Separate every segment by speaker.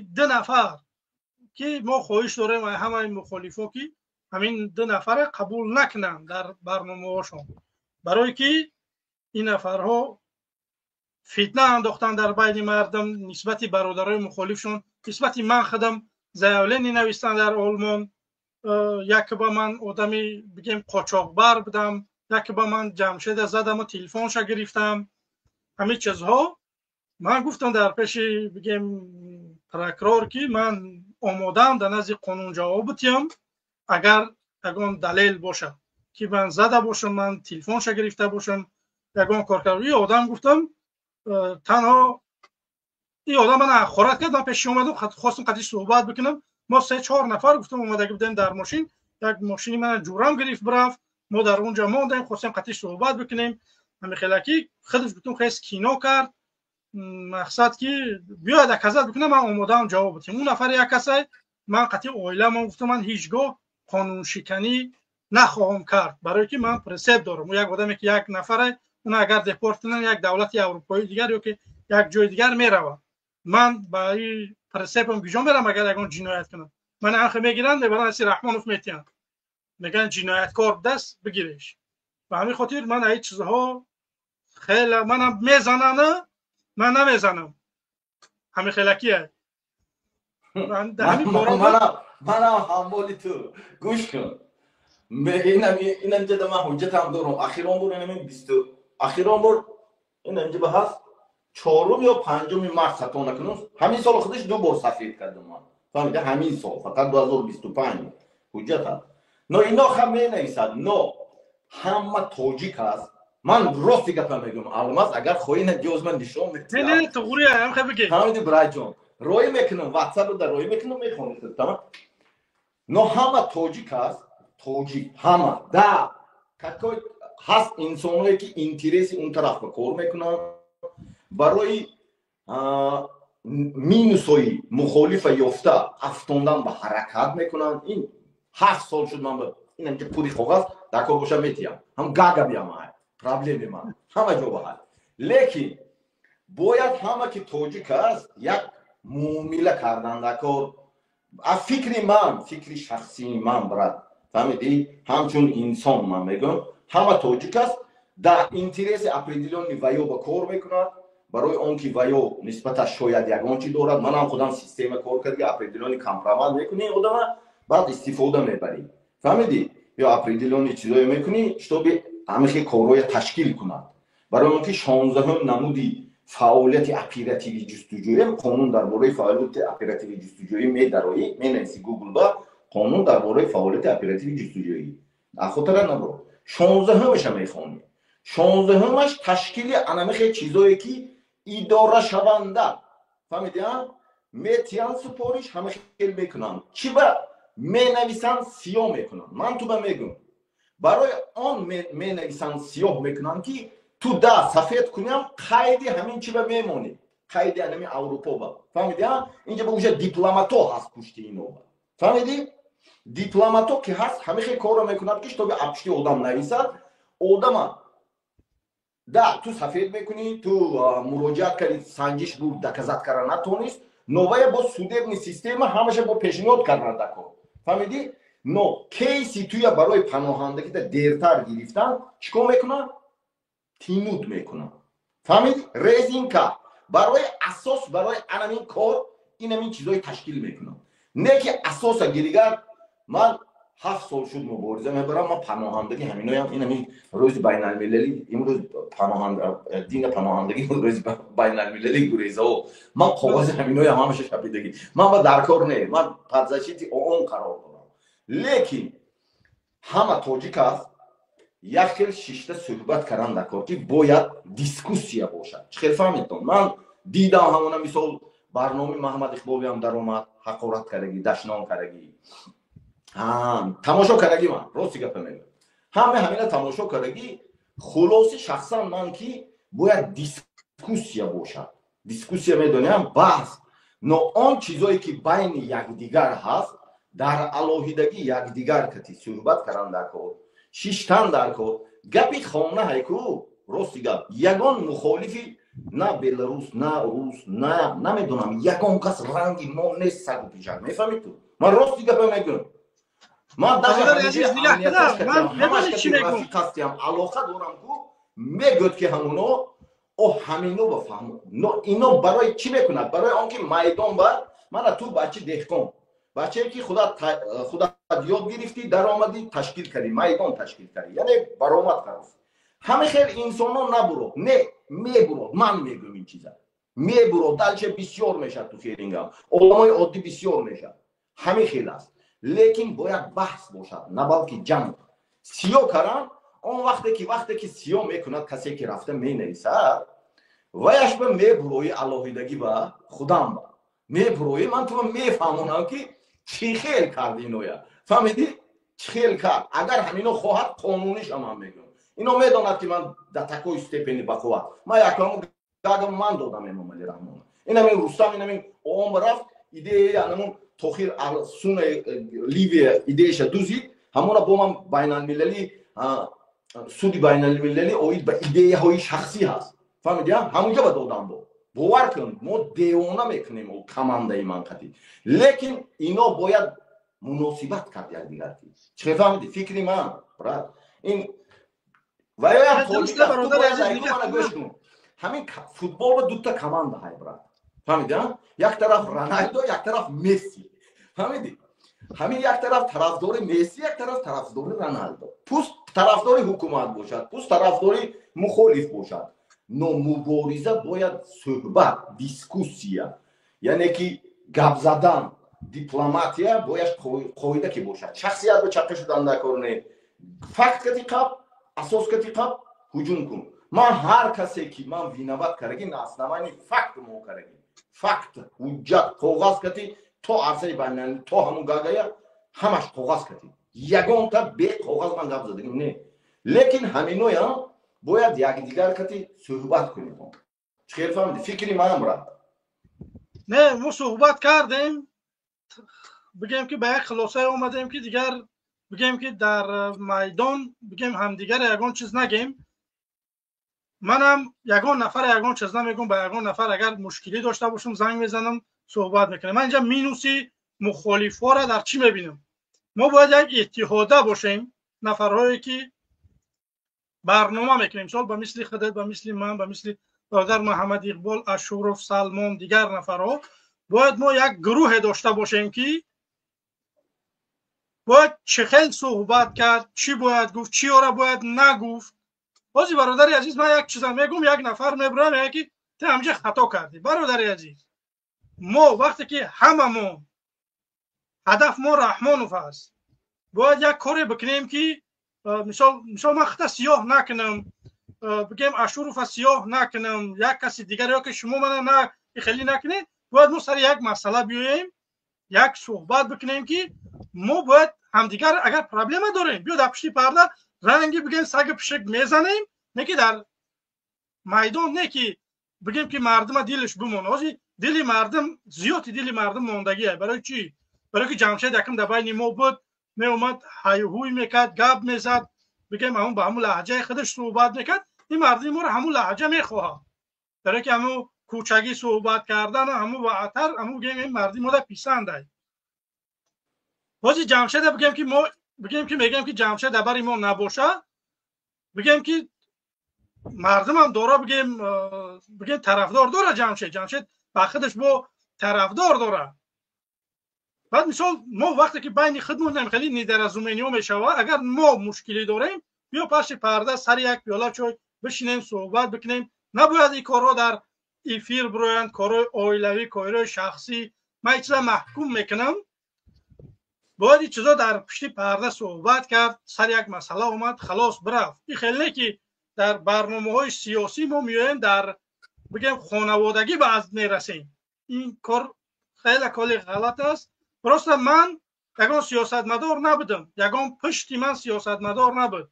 Speaker 1: Ду нафар ки мо хоҳиш дорем ҳамаи мухолифо, ки ҳамин ду нафара қабул накунанд дар барномаҳошон, барое ки ин нафарҳо фитна андохтанд дар байни мардум нисбати бародарои мухолифшон. Нисбати ман худам заявление навистанд дар Олмон, якба ман одами, бигем, қочоқбар будам, якба ман Ҷамшеда задаму телефонша гирифтам. Ҳамин чизҳо ман гуфтам дар пеши, бигем, прокурор, ки ман омодаам дар назди қонун ҷавоб битиҳам, агар ягон далел бошад, ки ман зада бошам, ман телефонша гирифта бошам, ягон кор кард. И одам, гуфтам, танҳо и одам мана ҳақорат кард. Ман пеши омадам, хостам қатиш суҳбат бикунам. Мо се чор нафар, гуфтам, омадаги будем дар мошин, як мошини мана ҷурам гирифт, бирафт, мо дар онҷа мондем. Хостем қатиш суҳбат бикунем. Ҳамихелакӣ худаш, гуфтам, хес кино кард. Мақсад ки биёяд, доказать бикунам, ман омодаам ҷавоб бидиҳам. Он нафар як касай, ман қатъи оиламон, гуфтам, ман ҳеҷ гоҳ қонуншиканӣ нахоҳам кард, барое ки ман принсип дорам. Як одаме ки як нафаре, уна агар депорт кунанд як давлати аврупои дигар ё ки як ҷои дигар меравад, ман ба ин принсипам куҷо мерам? Агар ягон ҷиноят кунам, ман анхе мегиранд, мебаранд, аси Раҳмонов метиҳанд, мегӯянд, ҷинояткор даст бигиреш. Ба ҳамин хотир ман ин чизҳо хеле манам мезананд, ман намезанам. Ҳамин хелакия.
Speaker 2: Манам ҳамболи ту. Гӯш кун, инамҷада ман ҳуҷҷатам дорам. Ахирон бор инами бисту ахирон бор инамҷа ба ҳаст, 4-ум ё 5-уми март, хато накунам, ҳамин сол худаш ду бор сафед кардам ман, фаҳмида? Ҳамин сол фақат 2025 ҳуҷҷат аст. Но ино хам менависад, но ҳама тоҷик аст. Ман рости гапа мегӯям, Алмаз, агар хоҳӣ, на ҷоз ман нишон.
Speaker 1: Метиҳам,
Speaker 2: браҷон, роӣ мекунам, ватсап да роӣ мекунам, мехонӣ. Тамом, но ҳама тоҷик аст, тоҷик ҳама да какой ҳаст. Инсоное ки интереси он тараф ба кор мекунанд, барои минусҳои мухолифа ёфта афтондан ба ҳаракат мекунанд. Ин 7 сол шуд. Ман инам ки пури коғаз дар кор боша, метиҳам, ҳам гага биям, проблеми ман ҳама ҷо ба ҳал. Лекин бояд ҳама ки тоҷик аст, як муомила кардан дар кор. Аз фикри ман, фикри шахсии ман, брат, фаҳмидӣ, ҳамчун инсон ман мегӯям, ҳама тоҷик аст, дар интереси определённый ваё ба кор мекунад, барои он ки ваё нисбаташ шояд ягон чи дорад. Манам худам система кор карди, определённый компромат мекунӣ, одама баъд истифода мебарӣ, фаҳмидӣ, ё определённый чизое мекунӣ, чтобы ҳамихе корҳоя ташкил кунад. Барои он ки 16-ум намуди фаъолияти оперативӣ ҷустуҷӯӣ, қонун дар бораи фаъолияти оперативӣ ҷустуҷӯӣ, медароӣ, менависи Гугл ба «қонун дар бораи фаъолияти оперативӣ ҷустуҷӯӣ», ахотара набро, 16-умаша мехонӣ. 16-умаш ташкили анамихе чизое ки идорашаванда, фаҳмиди, метиҳанд супориш, ҳама хел мекунанд. Чӣ ба менависанд, сиёҳ мекунанд? Ман ту ба мегӯм, барои он менависанд, сиёҳ мекунанд, ки ту да сафед куням, қайди ҳамин чӣ ба мемонӣ, қайди анами Аврупо ба, фаҳмиди? Инҷа ба уже дипломато ҳаст пушти ино, фаҳмиди? Дипломато ки ҳаст, ҳамин хел корро мекунад, ки чтобы апушти одам нависад. Одама да ту сафед мекунӣ, ту муроҷиат кардӣ, санҷиш буд, доказать карда натонист, но вая бо судебный система ҳамаша бо пешниҳод кардан дар кор, фаҳмидӣ? Но кейси туя барои паноҳандагида дертар гирифтан чӣ кор мекунад? Тянуть мекунад, фаҳмидӣ? Резинка барои асос, барои анамин кор инамин чизои ташкил мекунад. Не ки асоса гиригар. Ман 7 сол шуд мубориза мебарам, ман паноҳандагӣ ҳаминоям. Инами рӯзи байналмилалӣ имрӯз, дина паноҳандагӣ, рӯзи байналмилалӣ гурезао, ман коғази ҳаминоям ҳамаша шапидагӣ. Ман ба даркор не, ман под защитой ООН қарор дорам. Лекин ҳама тоҷик аст, як хел шишта суҳбат кардан дар кор, ки бояд дискуссия бошад. Чӣ хел, фаҳмидтон? Ман дидам ҳамона, мисол, барномаи Маҳаммад Иқболиам даромад, ҳақорат кардагӣ, дашном кардагӣ, тамошо кардагӣ. Ман рости гапа мегӯям, ҳама ҳамина тамошо кардагӣ. Хулоси шахсан ман ки бояд дискуссия бошад. Дискуссия медоням, баҳс, но он чизое ки байни якдигар ҳаст, дар алоҳидагӣ якдигар кати суҳбат кардан дар кор, шиштан дар кор. Гапи хона ҳайку, рости гап, ягон мухолифи. На беларус, на рус, на намедонам, ягон кас ранги мо нест, сагу пиҷак, мефаҳмӣ ту? Ман рости гапа мегӯям. Ман даже рафиқастиам, алоқа дорам ку, мегӯяд ки ҳамуно о ҳамино ба фаҳм. Ино барои чӣ мекунад? Барои он ки майдон ба мана ту бачи деҳқон, бачае ки худат ёд гирифтӣ, даромадӣ, ташкил кардӣ, майдон ташкил кардӣ, яъне баромад кардӣ. Ҳама хел инсонҳо набурод, не мебурод. Ман мегӯям, ин чиза мебурод, дальше бисёр мешавад, ту хелингам одамои оддӣ бисёр мешавад. Ҳамин хел аст, лекин бояд баҳс бошад, на балки ҷанг. Сиё каран он вақте ки сиё мекунад, касе ки рафта менависад, ваяш ба мебурои алоҳидагӣ, ба худам ба мебурои, ман туро мефаҳмонам ки чӣ хел кард иноя, фаҳмидӣ? Чӣ хел кард. Агар ҳамино хоҳад, қонуниша ман мегӯям. Ино медонад ки ман до такой степени бақувват. Ман якам гагам ман додам Эмомали Раҳмон, инамин Рустам, инамин ом рафт, идеяи анамун Тохир Суна Ливия идеяша дузид, ҳамона бо ман байналмилалӣ, суди байналмилалӣ оид ба идеяҳои шахсӣ ҳаст, фаҳмидӣ? Ҳамунҷа ба додам. Бо бовар кун, мо девона мекунем командаи ман қатӣ, лекин ино бояд муносибат кард якдигар. Чӣ фаҳмидӣ? Фикри ман, брат, ин ваёям тоҷик. Гӯш кун, ҳамин футбол ба дута команда ҳай, брат, фаҳмидӣ? Як тараф Роналдо, як тараф Месси, фаҳмидӣ? Ҳамин як тараф тарафдори Месси, як тараф тарафдори Роналдо. Пусть тарафдори ҳукумат бошад, пусть тарафдори мухолиф бошад, но мубориза бояд суҳбат, дискуссия, яъне ки гап задан, дипломатия бояд қоида ки бошад. Шахсият ба чаққа шудан накор не, факт кати қаб, асос кати қаб ҳуҷум кун. Ман ҳар касе ки ман виноват кардаги, на основании факт мо кардаги, факт, ҳуҷҷат, коғаз кати, то арсаи байналмилалӣ, то ҳамун Гаагая, ҳамаш коғаз кати, ягонта бе коғаз ман гап задагим не. Лекин ҳаминоям бояд якдигар кати суҳбат кунем. Чӣ хел фаҳмиди фикри ман, брат?
Speaker 1: Не, мо суҳбат кардем, бигем ки ба як хулосае омадем ки дигар, бигем ки дар майдон, бигем, ҳамдигар ягон чиз нагем. Манам ягон нафар ягон чиз намегум ба ягон нафар. Агар мушкилӣ дошта бошам, занг мезанам, суҳбат мекунем. Ман инҷа минуси мухолифҳоро дар чӣ мебинам? Мо бояд як иттиҳода бошем, нафарҳое ки барнома мекунем, мисол, ба мисли худат, ба мисли ман, ба мисли бародар Муҳаммад Иқбол Ашуров, Салмон, дигар нафарҳо. Бояд мо як гурӯҳе дошта бошем ки бояд чӣ хел суҳбат кард, чӣ бояд гуфт, чиёра бояд нагуфт. Бози, бародари азиз, ман як чизам мегум, як нафар мебурам, мега ки ту ҳамҷа хато кардӣ. Бародари азиз, мо вақте ки ҳамамон ҳадаф мо Раҳмонов аст, бояд як коре бикунем ки мисол ман хита сиёҳ накунам, бигем, Ашурова сиёҳ накунам, як каси дигар ё ки шумо мана на хеле накунед. Бояд мо сари як масъала биёем, як суҳбат бикунем ки мо бояд ҳамдигар, агар проблема дорем, биё дар пушти парда ранги, бигем, саги пишик мезанем, не ки дар майдон, не ки, бигем, ки мардума дилаш бимона. Ҳозир дили мардум, зиёди дили мардум мондагие. Барои чӣ? Барои ки Ҷамшед якм дар байни мо буд, меомад, ҳайҳуй мекард, гап мезад, бигем, ҳамун ба ҳамун лаҳҷаи худаш суҳбат мекард. Ин мардуми моро ҳамун лаҳҷа мехоҳад, барои ки ҳамун кӯчагӣ суҳбат кардан, ҳамун ваътар, ҳамун, бигем, ин мардуми мода писандай. Ҳозир Ҷамшеда, бигем, ки мо, бигем, ки мегӯем ки Ҷамшед дар бари мо набоша, бигем, ки мардумам дора, бигем, тарафдор дора Ҷамшед. Ҷамшед ба худаш бо тарафдор дора. Баъд, мисол, мо вақте ки байни худмон хеле недоразумение мешавад, агар мо мушкилӣ дорем, биё пашти парда сари як пиёла чой бишинем, суҳбат бикунем. Набояд ин корҳо дар эфир бироянд, корҳои оилавӣ, корҳои шахсӣ. Ман ин чиза маҳкум мекунам. Бояд ин чизо дар пушти парда суҳбат кард, сари як масъала омад, халос, бирафт. Ин хеле не ки дар барномаҳои сиёсӣ мо меоем, дар, бигем, хонаводагӣ ба аз мерасем. Ин кор хеле коли ғалат аст. Просто ман ягон сиёсатмадор набудам, ягон пушти ман сиёсатмадор набуд.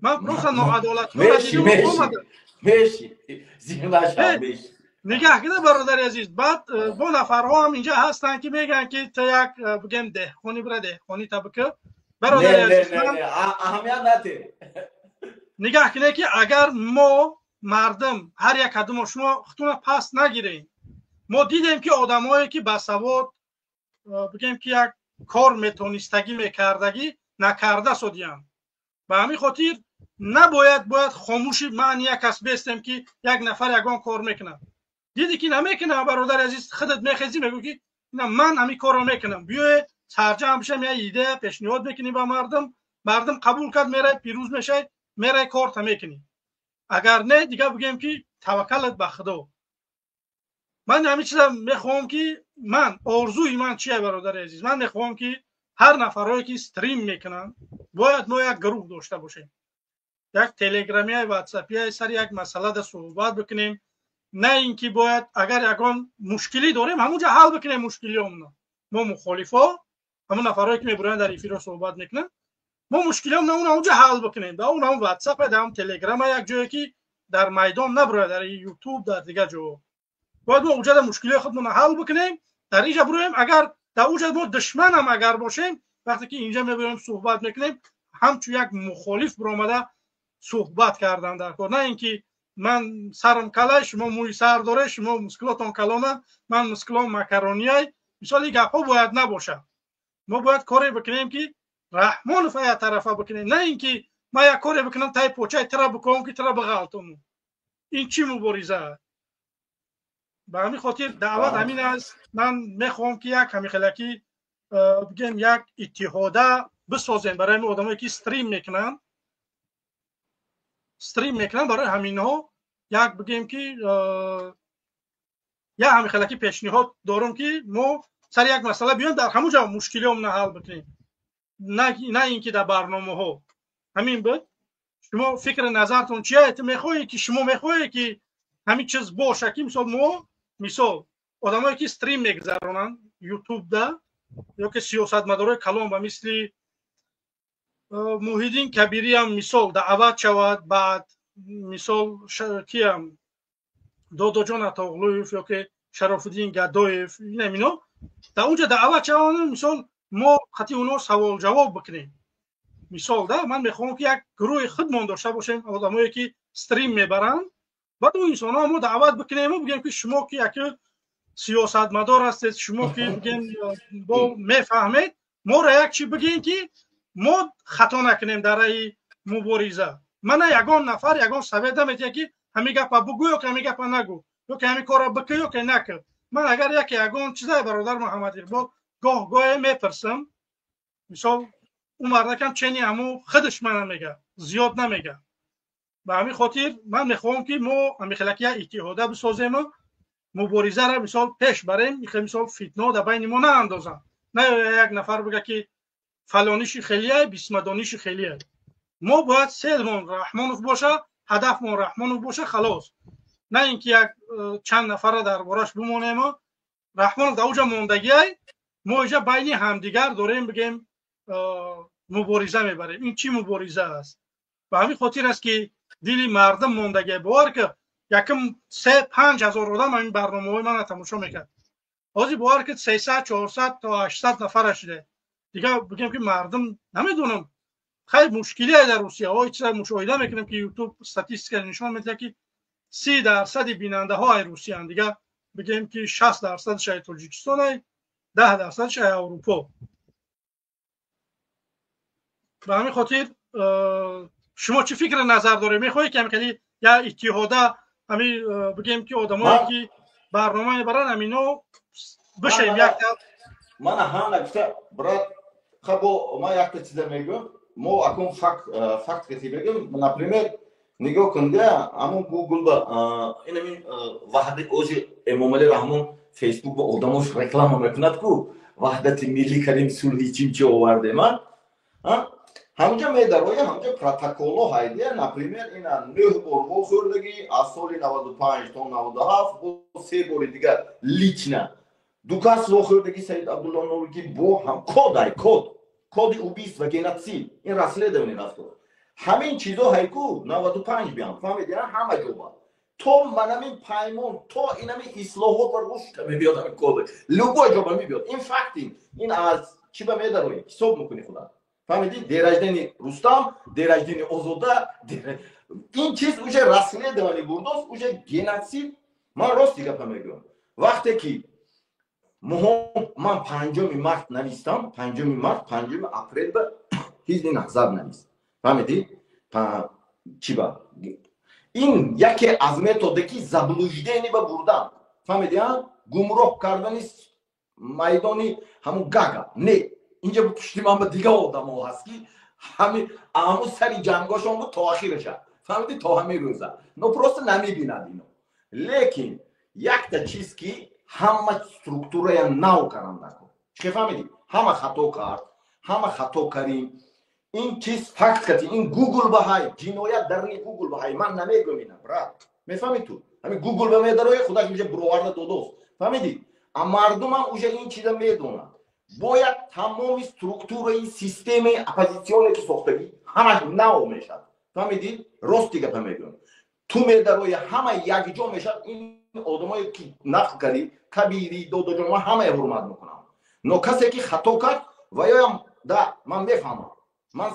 Speaker 1: Ман просто ноадолатҳоро дидам. Нигаҳ кида, бародари азиз, баъд бо нафарҳо ҳам инҷа ҳастанд ки мегӯянд ки ту як, бигем, деҳқони, бира деҳқони та бикӣ. Бародари азиз, нигаҳ кине ки агар мо Мардум, ҳар як кадумо шумо худтона паст нагиред. Мо дидем, ки одамое ки басавод, бигем, ки як кор метонистагӣ мекардагӣ, накарда содиянд. Ба ҳамин хотир набояд, бояд хомӯши ман як кас бестем, ки як нафар ягон кор мекунад. Дидӣ, ки намекунам, бародари азиз, худат мехезӣ, мегӯ, ки ман ҳамин корро мекунам, биёед сарҷамъ бишем, як идея пешниҳод мекунӣ ба мардум. Мардум қабул кард, мерай, пирӯз мешавӣ, мерай, корта мекунӣ. Агар не, дигар бигем, ки таваккалат ба Худо. Ман ҳамин чиза мехоҳам, ки ман орзуи ман чия, бародари азиз? Ман мехоҳам, ки ҳар нафарое ки стрим мекунанд, бояд мо як гурӯҳ дошта бошем, як телеграмия, ватсапия, сари як масъалада суҳбат бикунем. На ин ки бояд, агар ягон мушкилӣ дорем, ҳамунҷа ҳал бикунем мушкилиёмона. Мо мухолифо, ҳамун нафарое ки мебуранд, дар эфиро суҳбат мекунанд, мо мушкилиёмона он ҳамунҷа ҳал бикунем, дар он ҳамун ватсапа, дар ҳамун телеграма, як ҷое ки дар майдон набурояд, дар Ютуб, дар дигар ҷо. Бояд мо уҷада мушкилиҳои худмонро ҳал бикунем, дар инҷа буроем. Агар дар уҷа мо душманам агар бошем, вақте ки инҷа мебиёем, суҳбат мекунем, ҳамчун як мухолиф биромада суҳбат кардан дар кор. На ин ки ман сарам калай, шумо мӯи сар доред, шумо мускулотон калона, ман мускулом макаронияй. Мисол, ин гапҳо бояд набошад. Мо бояд коре бикунем, ки Раҳмонов як тарафа бикунем, на ин ки ман як коре бикунам, таи почаи тира бикунам, ки тира бағалтонам. Ин чӣ мубориза? Ба ҳамин хотир даъват ҳамин аст. Ман мехоҳам, ки як ҳамихелакӣ, бигем, як иттиҳода бисозем барои ҳамин одамое ки стрим мекунанд. Барои ҳаминҳо як, бигем, ки як ҳамихелакӣ пешниҳод дорам, ки мо сари як масъала биёем, дар ҳамун ҷо мушкилиёмона ҳал бикунем, на ин ки дар барномаҳо. Ҳамин буд. Шумо фикри назартон чия? Мехоҳед ки, шумо мехоҳед, ки ҳамин чиз боша, ки мисол мо, мисол, одамое ки стрим мегузаронанд Ютубда ё ки сиёсатмадорои калон ба мисли Муҳиддин Кабириам, мисол, даъват шавад, баъд, мисол, киям, Додоҷон Атоғлуев ё ки Шарофуддин Гадоев, инам ино дар унҷа даъват шаванд, мисол, мо хати оно савол ҷавоб бикунем, мисол. Да, ман мехоҳам, ки як гурӯҳи худмон дошта бошем, одамое ки стрим мебаранд. Баъд он инсонҳо мо даъват бикунему бигем, ки шумо ки яке сиёсатмадор ҳастед, шумо ки, бигем, бо мефаҳмед, моро як чи бигем, ки мо хато накунем дар раи мубориза. Мана ягон нафар ягон совет наметиҳад, ки ҳамин гапа бугӯ ё ки ҳамин гапа нагӯ, ё ки ҳамин корро бикӯ, ё ки накӯ. Ман агар яке ягон чизае, бародар Муҳаммад Иқбол, гоҳ гоҳе мепурсам, мисол, ӯ мардакам чени ҳаму худаш мана мега, зиёд намега. Ба ҳамин хотир ман мехоҳам, ки мо ҳамихелаки як иттиҳода бисозему муборизаро, мисол, пеш барем. Мисол, фитнаҳо дар байни мо наандозанд, на як нафар бига, ки фалониши хелияй, бисмадониши хелияй. Мо бояд целмон Раҳмонов боша, ҳадафмон Раҳмонов боша, халос. На ин ки як чанд нафарра дар бораш бимонему Раҳмонов дар уҷа мондагиай, мо иҷа байни ҳамдигар дорем, бигем, мубориза мебарем. Ин чӣ мубориза аст? Ба ҳамин хотир аст, ки дили мардум мондагиай. Бовар ки, якм 3-5 ҳазор одам ҳамин барномаҳои мана тамошо мекард. Ҳозир, бовар ки, 300, 400 то 800 нафара шуда. Дигар, бигем, ки мардум, намедонам, хайр, мушкилие дар Русия ҳо чиза мушоҳида мекунем, ки Ютуб статистика нишон медиҳад, ки 30 дарсади бинандаҳо ай Русиянд. Дигар, бигем, ки 60 дарсадаш ай Тоҷикистон, ай 10 дарсадаш ай Аврупо. Ба ҳамин хотир шумо чӣ фикри назар доред? Мехоҳед, ки ҳамихели як иттиҳода, ҳамин, бигем, ки одамое ки барнома мебаранд, ҳамино бишавем як?
Speaker 2: Мана ҳама гуфта, брат, хабо ман якта чиза мегӯям. Мо акун факт каси мегӯям. Например, нигоҳ кун, да ҳамун Гугл ба инамин ваҳдати ози Эмомалӣ Раҳмон Фейсбук ба одамош реклама мекунад, ку ваҳдати миллӣ кардем, сулҳи чимчи овардем. Ҳамунҷа медароя, ҳамунҷа протоколо ҳайдия. Например, ина нӯҳ бор вохӯрдагӣ аз соли 95 то 97, бо се бори дигар лично ду кас вохӯрдагӣ, Саид Абдулло Нурики бо ҳам кодай код, коди убийства, геноцид, ин расследование рафто. Ҳамин чизо ҳайку 95 биям, фаҳмиди, ҳама ҷоба то манамин паймон, то инами ислоҳот ва рушд мебиёд. Ҳамин коды любой ҷоба мебиёд. Ин факти, ин аз чӣ ба медароӣ, ҳисоб мекунӣ худат, фаҳмидӣ? День рождения Рустам, день рождения Озода. Ин чиз уже расследование бурдост, уже геноцид. Ман рости гапа мегӯям, вақте ки ман 5 март навистам, 5 март, 5 апрел ба Ҳизби Наҳзат навист, фаҳмидӣ? Чӣ ба ин яке аз методе ки заблуждение ба бурдан, фаҳмидӣ, гумроҳ кардани майдони ҳамун Гага. Не, инҷа пушти ман ба дига одамо ҳаст, ки ҳами ҳамун сари ҷангошон буд то ахираша, фаҳмидӣ, то ҳамин рӯза, но просто намебинад ино. Лекин якта чиз, ки ҳама структурая нав кардан даркор. Чӣ, фаҳмидӣ? Ҳама хато кард, ҳама хато карим. Ин чиз факт кати, ин Гугл баҳай, ҷиноят дарни Гугл баҳай. Ман намегӯм ина, брат, мефаҳмӣ? Ту ҳамин Гугл ба медарои, худаш уже буроварда додост, фаҳмидӣ? А мардумам уже ин чиза медонад. Бояд тамоми структураи системаи оппозитсионе ки сохтагӣ, ҳамаш нав мешавад, фаҳмидӣ? Рости гапа мегӯям, ту медарои, ҳама якҷо мешавад. Ин одамое ки нақл кардӣ, Кабири, Додоҷон, ман ҳамае ҳурмат мекунам, но касе ки хато кард, ва ёям да ман мефаҳмам. Ман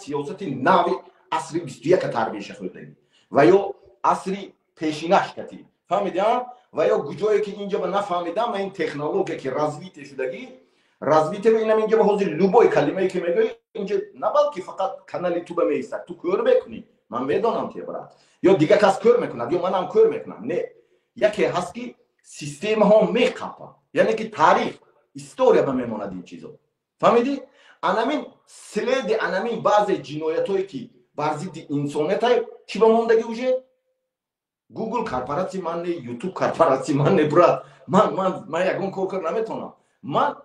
Speaker 2: сиёсати нави асри 21-а тарбияша хӯрдагӣ ва ё асри пешинаш катӣ, фаҳмидиам? Ва ё куҷое ки инҷа ба нафаҳмидам, ин технология ки развитие шудагӣ, развитие инам инҷа ба ҳозир любой калимае ки мегӯӣ, инҷа на балки фақат канали ту ба меистад, ту кӯр мекунӣ, ман медонам ки, брат, ё дига кас кӯр мекунад, ё манам кӯр мекунам. Не, яке ҳаст, ки системаҳо меқапад, яъне ки таърих, история ба мемонад ин чизо, фаҳмидӣ? Анамин следи, анамин баъзе ҷиноятҳое ки бар зидди инсониятай, чӣ ба мондагӣ, уже Гугл корпоратсия ман не, Ютуб корпоратсия ман не, брат. Ман ягон кор кар наметавонам. Ман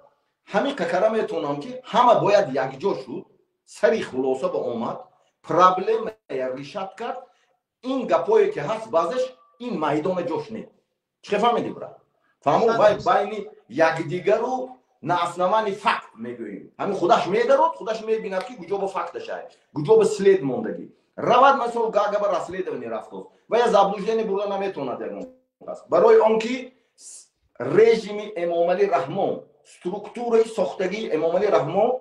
Speaker 2: ҳамин какара метавонам, ки ҳама бояд якҷо шуд, сари хулоса ба омад, проблемая решать кард. Ин гапое ки ҳаст, баъзеш ин майдона ҷош не. Чӣ, фаҳмидӣ, брат? Фаҳму? Вай байни якдигару на основании факт мегӯем. Ҳамин худаш медарод, худаш мебинад, ки куҷо ба факташай, куҷо ба след мондагӣ равад. Масал, Гага ба расследование рафтост ва я заблуждение бурда наметавонад ягон кас, барои он ки режими Эмомалӣ Раҳмон, структураи сохтагии Эмомалӣ Раҳмон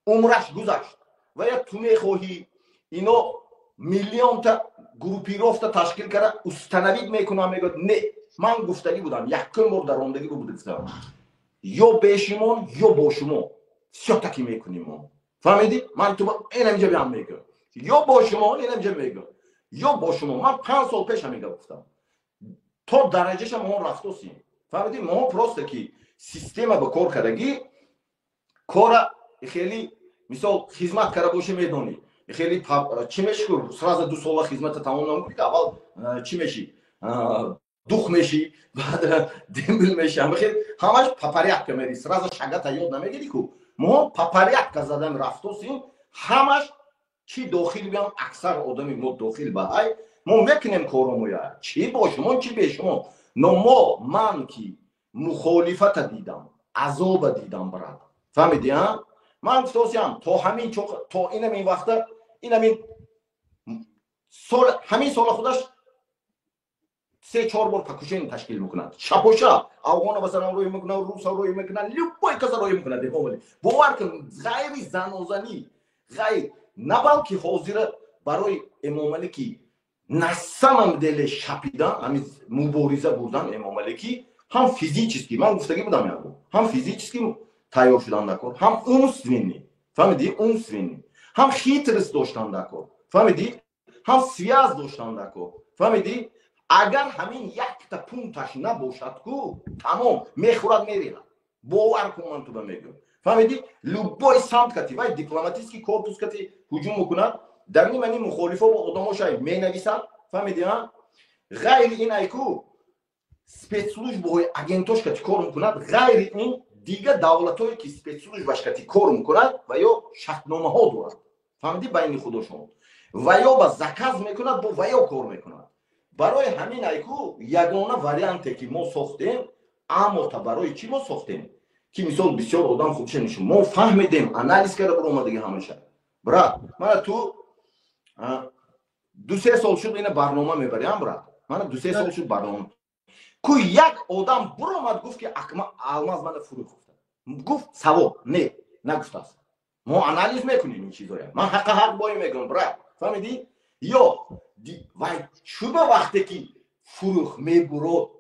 Speaker 2: умраш гузашт. Ва я ту мехоҳӣ, ино миллионта группировка ташкил карда установить мекунам, мегӯяд. Не, ман гуфтагӣ будам, якум бор даромдагӣ буд, гуфтам: ё бешумон, ё бо шумо всё-таки мекунем мо, фаҳмидӣ? Ман ту инаминҷа биам мегӯям, ё бо шумо, инаминҷа мегӯям, ё бо шумо. Ман 5 сол пеш ҳамин гап гуфтам, то дараҷаша мо рафтосем, фаҳмидӣ? Мо просто ки система ба кор кардагӣ, кора хеле, мисол, хизмат карда бошӣ, медонӣ, хеле чӣ меши, сразу 2 сола хизмата тамом намекунӣ, аввал чӣ мешӣ, дух мешӣ, баъд дембель мешӣ. Ҳамахел ҳамаш по порядка мери, сразу шагата ёд намегирӣ ку. Мо по порядка задан рафтосем. Ҳамаш чӣ дохил биям, аксар одами мо дохил ба ҳай, мо мекунем коромоя, чӣ бо шумо, чӣ бе шумо. Но мо, ман ки мухолифата дидам, азоба дидам, брат, фаҳмидӣ? А ман гуфтосиам, то ҳамин, то инамин вақта, инамин сол, ҳамин сола худаш се чор бор покушение ташкил мекунад, шабоша афғона масалан рӯй мекунад, руса рӯй мекунад, любой каса рӯй мекунад. Эмомалӣ, бовар кун, ғайри занозанӣ, ғайр на, балки ҳозира барои Эмомалӣ ки на самом деле шапидан, ҳамин мубориза бурдан, Эмомалӣ ки ҳам физически, ман гуфтагӣ будам як бор, ҳам физически тайёр шудан даркор, ҳам умственный, фаҳмидӣ, умственный, ҳам хитрость доштан даркор, фаҳмидӣ, ҳам связь доштан даркор, фаҳмидӣ? Агар ҳамин якта пункташ набошад ку, тамом, мехӯрад, мерехад. Бовар кун, ман туба мегӯям, фаҳмидӣ? Любой самт кати вай дипломатический корпус кати ҳуҷум мекунад, дар нимани мухолифо бо одамошай менависад, фаҳмидӣ? А ғайри ин айку спецслужбаҳои агентош кати кор мекунад, ғайри ин дига давлатҳое ки спецслужбаш кати кор мекунад ва ё шартномаҳо дорад, фаҳмидӣ, байни худошон, ва ё ба заказ мекунад, бо ва ё кор мекунад. Барои ҳамин айку ягона варианте ки мо сохтем, амота барои чӣ мо сохтем, ки мисол бисёр одам худша нишон, мо фаҳмидем, анализ карда буромадаги ҳамаша. Брат, мана ту 2-се сол шуд ина барнома мебарям, брат, мана 2-се сол шуд барнома ку. Як одам буромад, гуфт, ки Алмаз мана фурӯхта гуфт, савоб не нагуфтааст. Мо анализ мекунем ин чизоя. Ман ҳаққа ҳақ бои мегӯям, брат, фаҳмидӣ? Ё вай чуба вақте ки фурӯх мебурод,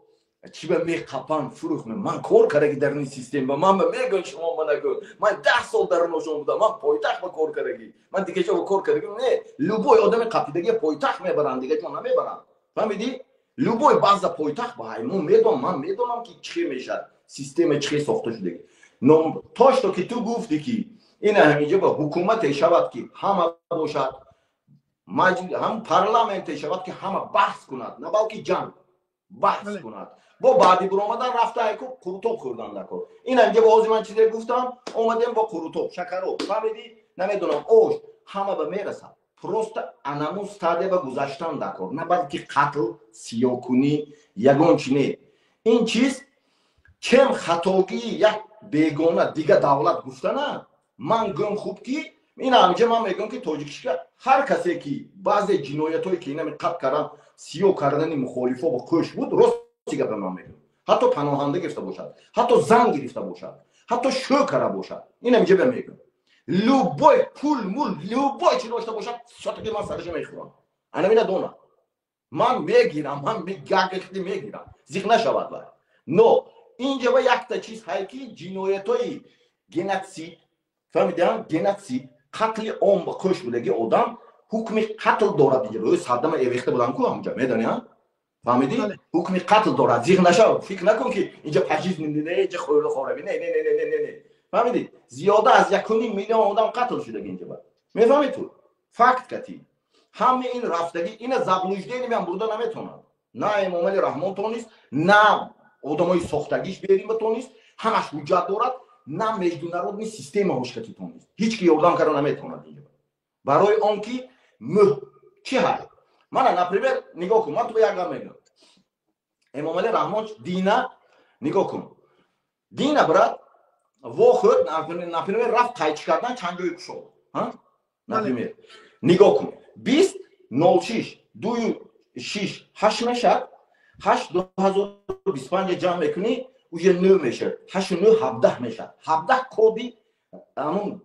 Speaker 2: чиба меқапан фурӯх? Ман кор кардаги дар ин система, ман ба мегӯям, шумо ма нагӯ. Ман 10 сол дар ношон будам, ман пойтахт ба кор кардаги, ман дига ҷо ба кор кардаги не. Любой одами қапидаги пойтахт мебаранд, дига ҷо намебаранд, фаҳмидӣ? Любой база пойтахт ба мо медонам, ман медонам, ки чӣ мешавад, система чӣ сохта шудаги. Но то что ки ту гуфтӣ, ки ина ҳаминҷо ба ҳукумате шавад, ки ҳама бошад, ҳам парламенте шавад, ки ҳама баҳс кунад, на балки ҷанг, баҳс кунад. Бо баъди буромадан рафта айку қурутоб хӯрдан накор. Ин ҳаминҷо ба ҳозир ман чизе гуфтам, омадем бо қурутоб, шакароб, фаҳмидӣ? Намедонам, ош ҳама ба мерасад. Просто анамун стадия ба гузаштан дакор, на балки қатл, сиёкунӣ, ягон чи не. Ин чиз чем хатогии як бегона, дига давлат гуфтана, ман гӯм хуб, ки ин ҳаминҷа ман мегӯям, ки тоҷикишка ҳар касе ки баъзе ҷиноятҳое ки инами қатл кардан, сиё кардани мухолифо ба қӯш буд, рости гапа ман мегӯям, ҳатто паноҳанда гирифта бошад, ҳатто зан гирифта бошад, ҳатто шӯ кара бошад, ин ҳаминҷа ба мегӯям, любой пул мул, любой чи дошта бошад, всё-таки ман сараша мехӯрам. Анамина дона, ман мегирам, ман гагихти мегирам, зиқ нашавад вай. Но инҷа ба якта чиз ҳай, ки ҷиноятҳои геноцид, фаҳмидиам, геноцид, қатли ом ба қӯш будаги одам ҳукми қатл дорад. Инҷа ӯ Саддама эвехта будам ку ҳамҷа, медони, фаҳмидӣ? Ҳукми қатл дорад, зиқ нашав, фикр накун, ки инҷа пожизненный, не, инҷа хӯрду хорави, не, не, не, не, не, не. Фаҳмидӣ? Зиёда аз 1,5 миллион одам қатл шудаги инҷа ба, мефаҳмӣ ту? Факт кати ҳама ин рафтагӣ, ина заблуждение меам бурда наметавонад. На Эмомали Раҳмон тонист, на одамои сохтагиш берим ба тонист, ҳамаш ҳуҷҷат дорад, на международный система ҳошкати тонист, ҳеҷ ки ёрдам карда наметавонад инҷа, барои он ки мӯ чӣ ҳай. Мана, например, нигоҳ кун, ман ту як гап мегӯям. Эмомали Раҳмон дина, нигоҳ кун, дина, брат, вохӯрд, например, рафт қайчи кардан, чанд ҷои кушод. Например, нигоҳ кун, 20.06, дую шиш ҳашт мешад, ҳашт 2025 ҷамъ мекунӣ, уже нӯ мешад, ҳашту нӯ 17 мешад. 17 коди ҳамун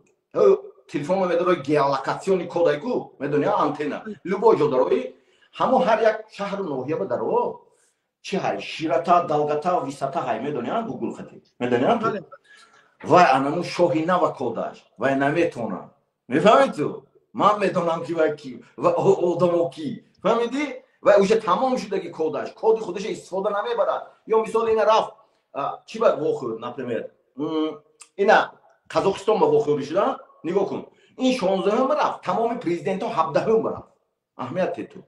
Speaker 2: телефон медарои, геолокационный кодай ку, медони, антенна любой ҷо дарои, ҳамон ҳар як шаҳру ноҳия ба даро чи ҳай, широта, долгота, высота ҳай, медони, Гугл хати медони. Вай анамун шоҳи нава кодаш вай наметонад, мефаҳмед ту? Ман медонам, ки вай ки ва одамо ки, фаҳмидӣ? Вай уже тамом шудаги кодаш, коди худаша истифода намебарад. Ё мисол, ина рафт чӣ ба вохӯрд, например, ина Қазоқистон ба вохӯрӣ шуда, нигоҳ кун, ин 16-ум рафт, тамоми президентҳо 17-ум рафт. Аҳамият ту,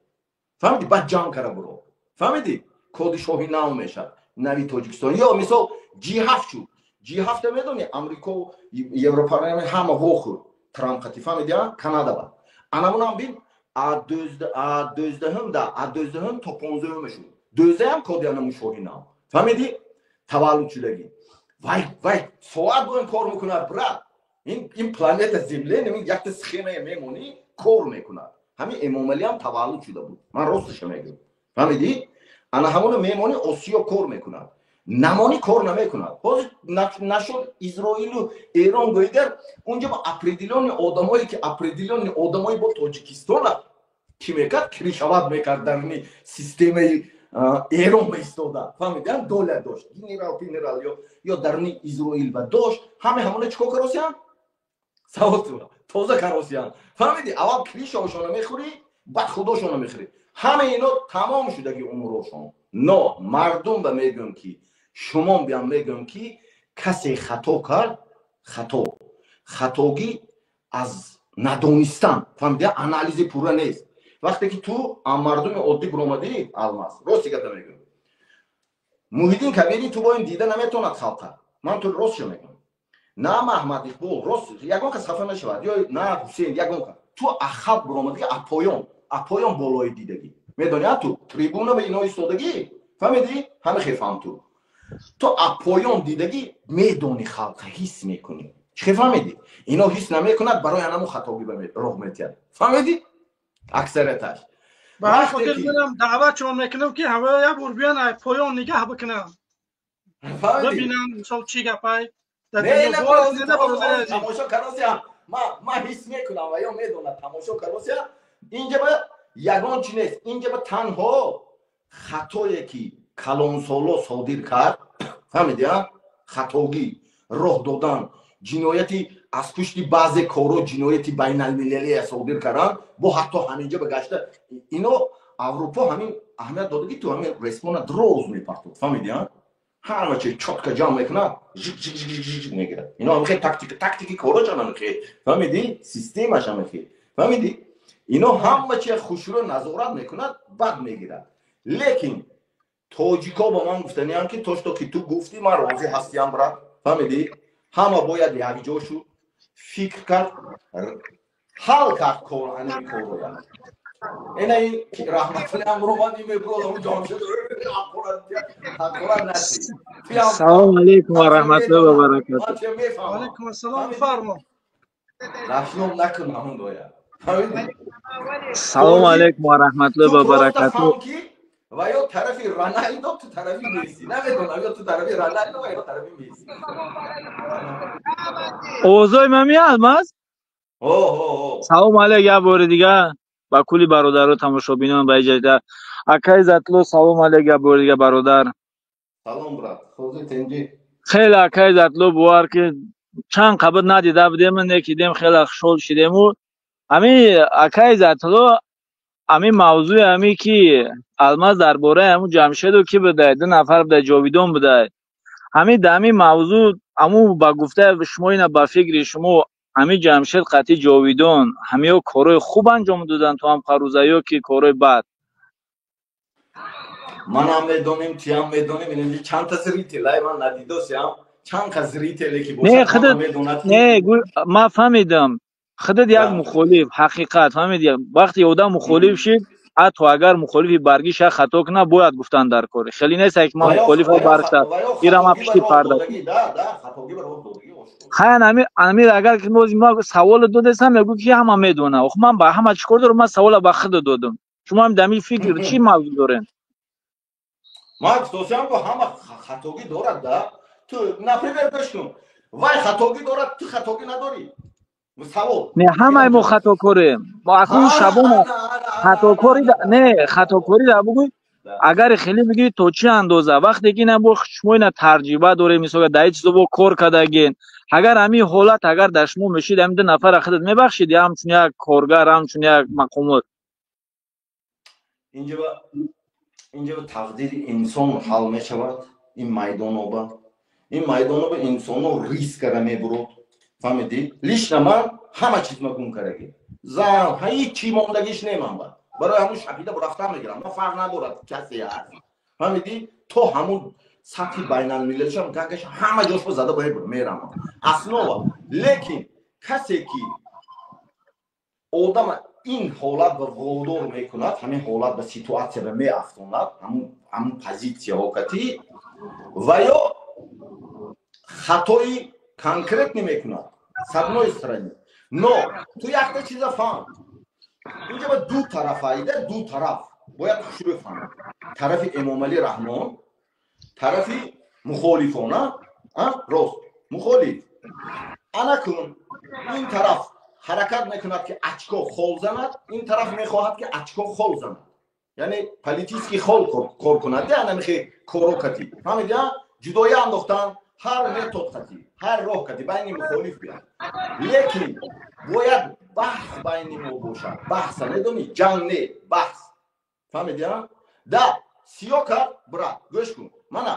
Speaker 2: фаҳмидӣ? Баъд ҷанг кара буро, фаҳмидӣ? Коди шоҳи нав мешад, нави Тоҷикистон. Ё мисол, G7 шуд. G7 медони, Амрико, Европарламент ҳама вохӯрд Трамп қати, фаҳмидӣ? Канада ба анамунам бин, а 12-ум да, а 12-ум то 15-уме шуд, 12-ам коди анамун шоҳи нав, фаҳмидӣ? Таваллуд шудагӣ вай, вай соат бо ин кор мекунад, брат. Ин планета Земля якта схемае мемонӣ, кор мекунад. Ҳамин Эмомалиам таваллуд шуда буд, ман росташа мегӯям, фаҳмидӣ? Ана ҳамоно мемонӣ, Осиё кор мекунад, намонӣ, кор намекунад. Ҳозир нашуд Изроилу Эрон гӯйгар, унҷа ба определённый одамое ки определённый одамое бо Тоҷикистона чӣ мекард, крышевать мекард, дарни системаи Эрон меистода, фаҳмидиам? Доля дошт, генерал генерал ё дарни Изроил ба дошт. Ҳаме ҳамона чӣ кор каросиян? Савол, тоза каросиян, фаҳмиди? Аввал крыша ошона мехӯрӣ, баъд худошона мехӯрӣ. Ҳама ино тамом шудаги умрошон. Но мардум ба мегӯям, ки шумо биям мегӯям, ки касе хато кард, хато, хатогӣ аз надонистан, фаҳмиди? Анализи пурра нест. Вақте ки ту мардуми оддӣ буромадӣ, алмаз, рости гапа мегӯям, Муҳиддин Кабири ту бо ин дида наметавонад халқа. Ман ту ростшо мегӯям, на Маҳмад Иқбол, рост, ягон кас хафа нашавад, ё на Ҳусейн, ягон кас. Ту халқ буромадӣ, апоён, апоён болои дидагӣ, медони, ту трибуна ба ино истодагӣ, фаҳмидӣ? Ҳама хефаҳм, ту апоён дидагӣ, медони, халқа ҳис мекунӣ. Чӣ фаҳмидӣ? Ино ҳис намекунад, барои анаму хатогӣ ба роҳ метиҳад, фаҳмидӣ? Аксарияташ.
Speaker 1: Ба ҳар хотир манам даъватшон мекунам, ки ҳама як бор биён, поён нигаҳ бикунам, бибинам, мисол, чӣ гапай.
Speaker 2: Тамошо каросия, ма ҳис мекунам ва ё медонад, тамошо каросия. Инҷа ба Ягон чи нест. Инҷа ба танҳо хатое ки калонсоло содир кард, фаҳмиди, хатогӣ, роҳ додан, ҷинояти аз пушти баъзе корҳо, ҷинояти байналмилалия содир кардан, бо ҳатто ҳаминҷа ба гашта ино Аврупо ҳамин аҳамият дода, ки ту ҳамин респона дроз мепартод, фаҳмиди, ҳама чи чётко ҷамъ мекунад, жик жик жик жик мегирад. Ино ҳамихе тактика, тактики корочан ҳамихе, фаҳмиди, системаш ҳамихе, фаҳмиди. Ино ҳама чи хушрӯ назорат мекунад, бад мегирад. Лекин тоҷико ба ман гуфтаниям, ки то что ки ту гуфтӣ, ман розӣ ҳастиям, брат, фаҳмидӣ. Ҳама бояд якҷо шуд, фикр кард, ҳал кард кор, ани корро. Ина ин раҳматулли амровад мебурод ҷамшед.
Speaker 3: Салому алейкум ва раҳматуллоҳи ва баракатуҳ.
Speaker 1: Алейкум ассалом, фармо.
Speaker 2: Рафном накун ҳамон доя.
Speaker 3: Салому алейкум ва раҳматуллоҳи ва баракатуҳ.
Speaker 2: Ва ё тарафи Роналдо, ту тарафи Месси, намедонам, ё ту тарафи Роналдо ва ё тарафи Месси.
Speaker 3: Овозои ман меалмаз? Салому алейк як бори дига ба кулли бародару тамошобинон ба иҷода. Акай Затло, салому алейк як бори дига, бародар.
Speaker 2: Салом, брат, хозир, тинҷӣ?
Speaker 3: Хеле, акай Затло, бовар ки чанд қабл надида будем, некидем, хеле хушҳол шидему. Ҳамин, акай Затло, ҳамин мавзӯи ҳамин ки Алмаз дар бораи ҳамун Ҷамшеду ки будай, ду нафар будай, Ҷовидон будай, ҳамин дар ҳамин мавзӯъ, ҳамун ба гуфтаи шумо, ина ба фикри шумо, ҳамин Ҷамшед қатъи Ҷовидон ҳамиё корҳои хуб анҷом доданд то ҳам қаруза ё ки корҳои бад?
Speaker 2: Манам медонем, тиам медонем. Инҷи чанд та зритель ай ман надидосиам, чанд ка зрителе ки
Speaker 3: бошад, ҳама медонад. Не, ман фаҳмидам, худат як мухолиф, ҳақиқат, фаҳмиди. Вақте одам мухолиф шид, ҳатто агар мухолифи баргиш як хато кунад, бояд гуфтан дар кор. Хеле нест, ки ман мухолифа баргша, ира ман пишти парда. Хаян ами агар ки мо савол додесам, мегӯ ки ҳама медона. Ох, ман ба ҳама чӣ кор дорам? Ман савола ба худ додам. Шумо ҳам дар фикр чӣ мавзӯъ дорем?
Speaker 2: Ман гуфтосиам, ко ҳама хатогӣ дорад да. Ту, например, гӯш кун, вай хатогӣ дорад, ту хатогӣ надорӣ? Савол.
Speaker 3: Не, ҳамаи мо хатокорем. Мо акнун шабона хатокори не, хатокорӣ да бугӯй. Агар хеле бигӯӣ, то чӣ андоза, вақте ки ина бо шумо ина таҷриба дорем, мисол, дар ин чизо бо кор кардаген, агар ҳамин ҳолат агар дар шумо мешид, ҳамин ду нафара худат мебахшид я ҳамчун як коргар, ҳамчун як мақомот?
Speaker 2: Инҷа тақдири инсон ҳал мешавад. Ин майдоноба, ин майдоноба инсоно риск кара мебурод, фаҳмидӣ. Лично ман ҳама чиз ма гум кардаги, зан, ҳеҷ чӣ мондагиш неман. Ба барои ҳамун шапида рафтан мегирам, ман фарқ надорад касе ҳаст, фаҳмидӣ. То ҳамун сатҳи байналмилалишам гагаш ҳама ҷошба зада бояд мерам основа. Лекин касе ки одама ин ҳолат ба водор мекунад, ҳамин ҳолат ба ситуация ба меафтонад, ҳамун позитсияҳо кати ва ё хатои конкретный мекунад с одной стороны. Но ту якта чиза фаҳм: инҷа ба ду тарафаида, ду тараф бояд хушрӯ фаҳмад: тарафи Эмомалӣ Раҳмон, тарафи мухолифона, рост, мухолиф. Ана кун, ин тараф ҳаракат мекунад, ки очко хол занад, ин тараф мехоҳад, ки очко хол занад, яъне политический хол кор кунад. Ана михе коро кати, фаҳмиди, ҷудоя андохтан, ҳар метод кати, ҳар роҳ кати байни мухолиф биям. Лекин бояд баҳс байни мо бошад. Баҳса медонӣ, ҷанг не, баҳс, фаҳмиди. Да сиё кард, брат, гӯш кун, мана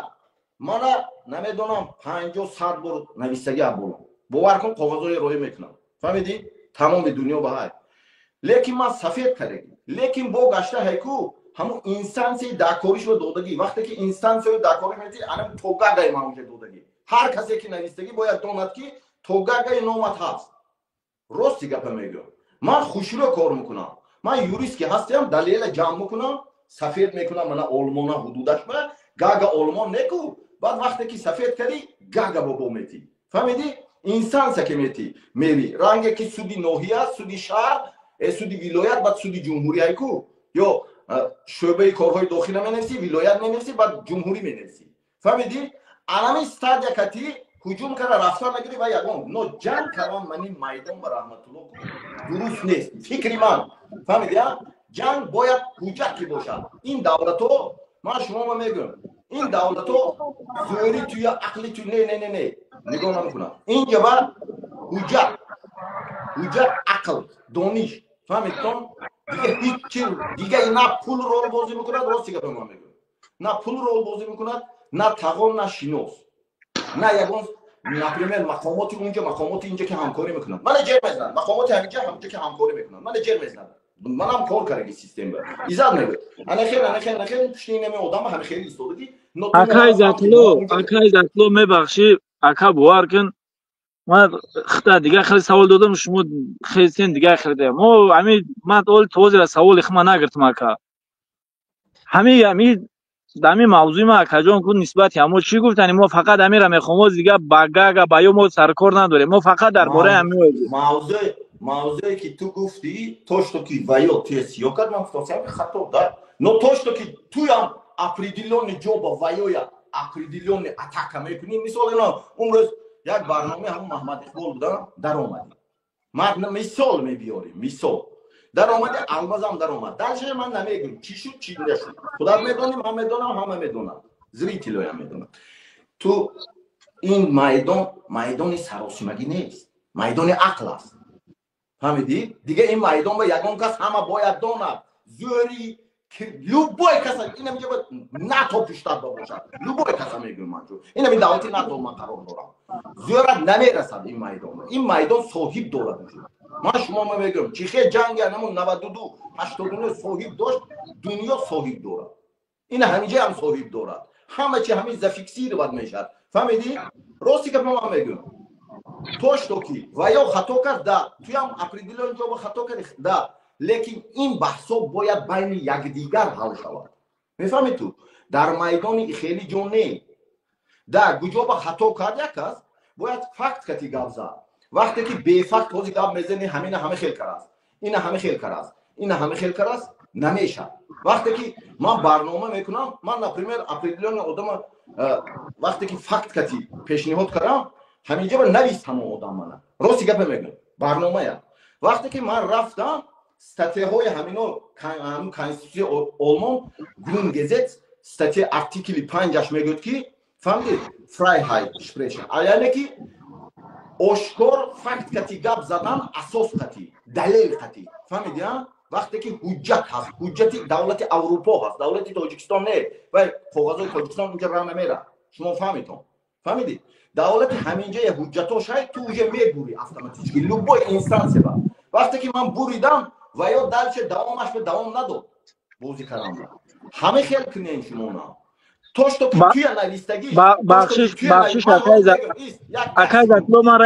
Speaker 2: намедонам, 50, 100 бор нависагӣ аболам, бовар кун, коғазҳои роӣ мекунам, фаҳмидӣ, тамоми дунё ба ҳай. Лекин ман сафед кардагӣ, лекин бо гашта ҳайку ҳамун инстансияи дакоришро додагӣ. Вақте ки инстансияи дакориш мети, анам то Гагаи ман уже додагӣ. Ҳар касе ки навистагӣ, бояд донад, ки то Гагаи номат ҳаст. Рости гапа мегӯям, ман хушрӯ кор мекунам. Ман юрист ки ҳастиам, далела ҷамъ мекунам, сафед мекунам. Мана Олмона ҳудудаш ба Гага, Олмон неку. Баъд вақте ки сафед кардӣ, Гага бобо метӣ, фаҳмидӣ, инстансия ки метӣ, мери ранге ки суди ноҳия, суди шаҳр, суди вилоят, баъд суди ҷумҳурияйку, ё шӯъбаи корҳои дохила менависӣ, вилоят менависӣ, баъд ҷумҳурӣ менависӣ, фаҳмидӣ. Анами стадия кати ҳуҷум кара рафтан нагирӣ ва ягон но ҷанг кардан мани майдон ба раҳматулло дуруст нест, фикри ман, фаҳмидӣ. Ҷанг бояд ҳуҷҷат ки бошад. Ин давлатҳо, ман шумома мегӯям, ин давлатҳо зӯри туя, ақли ту не, не, не, не, нигоҳ намекунад. Инҷа ба ҳуҷҷат, ҳуҷҷат, ақл, дониш, фаҳмидтон? Дига ҳеҷ чи дига на пул рол бозӣ мекунад, рости гапа ман мегӯям, на пул рол бозӣ мекунад, на тағон, на шинос, на ягон, например, мақомоти унҷа, мақомоти инҷа ки ҳамкорӣ мекунанд, мана ҷер мезананд. Мақомоти ҳаминҷа, ҳаминҷа ки ҳамкорӣ мекунанд, мана ҷер мезананд. Манам кор кардаги система иззат мегӯяд, ана хел, ана хел, ана хел, пушти инами одама ҳами хели истодаги.
Speaker 3: Акай Иззатулло, акай Иззатулло, мебахшӣ, ака, бовар кун, ман хита дигар хеле савол додам, шумо хелсен дигар хеле. Мо ҳами ман ол тозира саволи хма нагиртам, ака. Ҳами ҳами мавзӯи ма, акаҷон, ку нисбати ҳамо чӣ гуфтани? Мо фақат ҳамира мехоҳем, мо дигар ба Гага, ба ё мо саркор надорем, мо фақат дар бораи ҳами.
Speaker 2: Мавзӯе ки ту гуфтӣ, то что ки ваё туя сиё кард, ман гуфтам, хато да, но то что ки туям определённый ҷо ба ваёя определённый атака мекунӣ. Мисол, ино умрӯз як барномаи ҳамун Маҳмад Иқбол будам, даромадӣ, ман мисол мебиёрем, мисол даромади, Алмазам даромад. Дальше ман намегӯм, чӣ шуд, чӣ нашуд, худат медонӣ, ман медонам, ҳама медонам, зрителоям медонам. Ту ин майдон майдони саросимагӣ нест, майдони ақл аст, фаҳмидӣ? Дига ин майдон ба ягон кас, ҳама бояд донад, зӯри любой каса, инамиҷа НАТО пуштат ба бошад, любой каса мегӯям ман, чун инами давлати НАТО ман қарор дорам, зӯрат намерасад ин майдон. Ин майдон соҳиб дорад. Ман шумо мегӯям, чӣ хел ҷанги анамун 92, 89 соҳиб дошт, дунё соҳиб дорад, ина ҳамиҷаам соҳиб дорад, ҳама чи ҳамин зафиксировать мешавад, фаҳмидӣ? Рости гапа ман мегӯям, то что ки ва ё хато кард, да, туям определённый ҷо ба хато карди, да, лекин ин баҳсо бояд байни якдигар ҳал шавад, мефаҳмӣ? Ту дар майдони хеле ҷо не, да, куҷо ба хато кард, як кас бояд факт кати гап зад. Вақте ки бефакт ҳози гап мезани, ҳамина ҳама хел карааст, ина ҳама хел карааст, ина ҳама хел карааст, намешавад. Вақте ки ман барнома мекунам, ман, например, определённый одама вақте ки факт кати пешниҳод кардам, ҳаминҷа ба навист ҳамон одам мана, рости гапа мегӯям, барномая. Вақте ки ман рафтам статьяҳои ҳамино, ҳамин конститутсияи Олмон, Grundgesetz, статья артикли 5-аш мегӯяд ки, фаҳмидед, Freiheit sprechen, яъне ки ошкор факт кати гап задан, асос кати, далел кати, фаҳмиди? Вақте ки ҳуҷҷат ҳаст, ҳуҷҷати давлати Аврупо ҳаст, давлати Тоҷикистон не, вай коғазои Тоҷикистон унҷа ра намера, шумо фаҳмитон, фаҳмидед? Давлати ҳаминҷая ҳуҷҷатош ҳай, ту уже мебурӣ автоматически любой инстанция ба. Вақте ки ман буридам, ва ё дальше давомаш ба давом надод бозӣ кардан. Ҳама хел кунен шумона, то что туя навистагӣ.
Speaker 3: Бахшиш, бахшиш, акай Затло, ман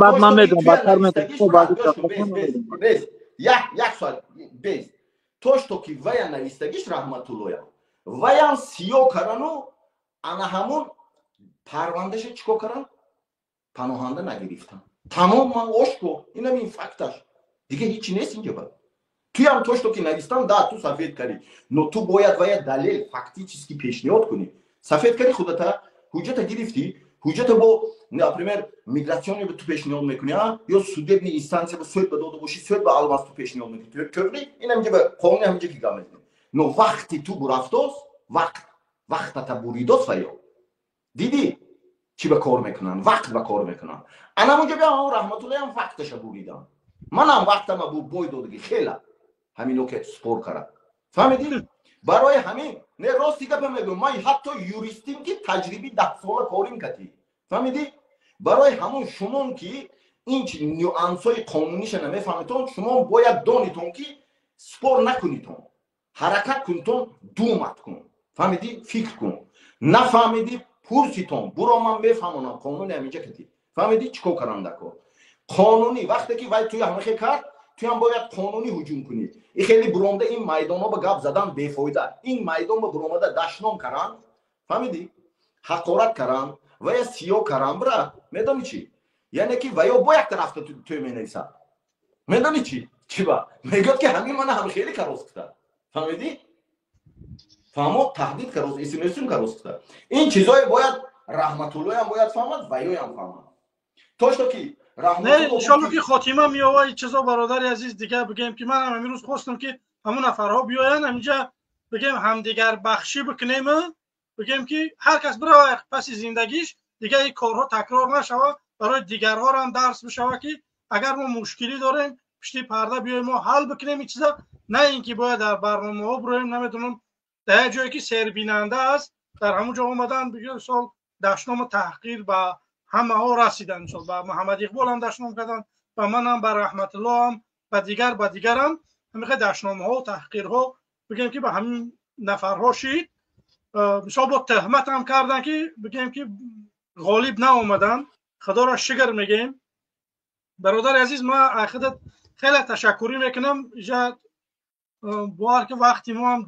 Speaker 3: баъд ман медонам, бадтар медонам.
Speaker 2: Як соат без. То что ки вая навистагиш, Раҳматуллоя, ваям сиё карану ана ҳамун парвандаша чӣ кор каран, паноҳанда нагирифтам, тамом. Ман ошко, инам ин факташ, дига ҳичи нест инҷа. Ба туям то что ки навистам, да, ту сафед кардӣ, но ту бояд вая далел фактически пешниҳод кунӣ. Сафед кардӣ, худата ҳуҷҷата гирифтӣ, ҳуҷҷата бо, например, миграционный ту пешниҳод мекунӣ, ё судебный инстанция ба суд ба дода бошӣ, суд ба алмаз ту пешниҳод мекунӣ, тӯғри? Ин ҳаминҷа ба қонуни ҳаминҷа ки гап мезанӣ. Но вақти ту бурафтоз, вақт, вақтата буридоз, ва ё дидӣ чӣ ба кор мекунанд, вақт ба кор мекунанд. Анамунҷа биям, Раҳматуллоям вақташа буридам, манам вақтама бой додагӣ хела ҳамино ки спор карад, фаҳмидӣ? Барои ҳамин не, рости гапа мегӯям, ман ҳатто юристим ки таҷриби 10 сола корим катӣ, фаҳмидӣ? Барои ҳамун шумон ки ин нюансҳои қонуниша намефаҳмитон, шумо бояд донитон ки спор накунитон, ҳаракат кунитон, думать кун, фаҳмидӣ? Фикр кун, нафаҳмидӣ, пурситон, буро, ман мефаҳмонам қонуни ҳаминҷа катӣ, фаҳмидӣ? Чӣ кор карам дар кор қонунӣ? Вақте ки вай туи ҳамахе кард, туям бояд қонунӣ ҳуҷум кунӣ. И хеле буромда ин майдонҳо ба гап задан бефоида. Ин майдон ба буромада дашном каран, фаҳмидӣ, ҳақорат каран ва я сиё каран, бира, медонӣ чӣ? Яъне ки ва ё бо як тарафта тӯй менависад, медонӣ чӣ? Чӣ ба мегӯяд ки ҳамин мана ҳам хеле кароз кута, фаҳмидӣ? Фаҳмо, таҳдид кароз, исмесум кароз кута. Ин чизое бояд Раҳматуллоям бояд фаҳмад, ва ёям фаҳмад. То что ки
Speaker 1: Иншолло, ки хотима меёва и чизо. Бародари азиз, дига бигем, ки ман ҳам имрӯз хостам, ки ҳамун нафарҳо биёянд, ҳаминҷа бигем, ҳамдигар бахшӣ бикунем, бигем, ки ҳар кас бирава паси зиндагиш, дига ин корҳо такрор нашава, барои дигарҳоро ҳам дарс бишава, ки агар мо мушкилӣ дорем, пишти парда биёем, мо ҳал бикунем ин чиза, на ин ки бояд дар барномаҳо бироем, намедонам, дар як ҷое ки сербинанда аст, дар ҳамун ҷо омадан, мисол, дашному таҳқир ба ҳамаҳо расидан. Мисол, ба Муҳаммад Иқбол ҳам дашном карданд, ба манам, ба Раҳматулло ҳам, ба дигар, ба дигарам ҳамихе дашномҳо, таҳқирҳо, бигем, ки ба ҳамин нафарҳо шид. Мисол, бо тӯҳмат ҳам карданд, ки бигем, ки ғолиб наомаданд. Худоро шукр мегӯем. Бародари азиз, ман худат хеле ташаккурӣ мекунам. Иҷа бовар ки вақти мо ҳам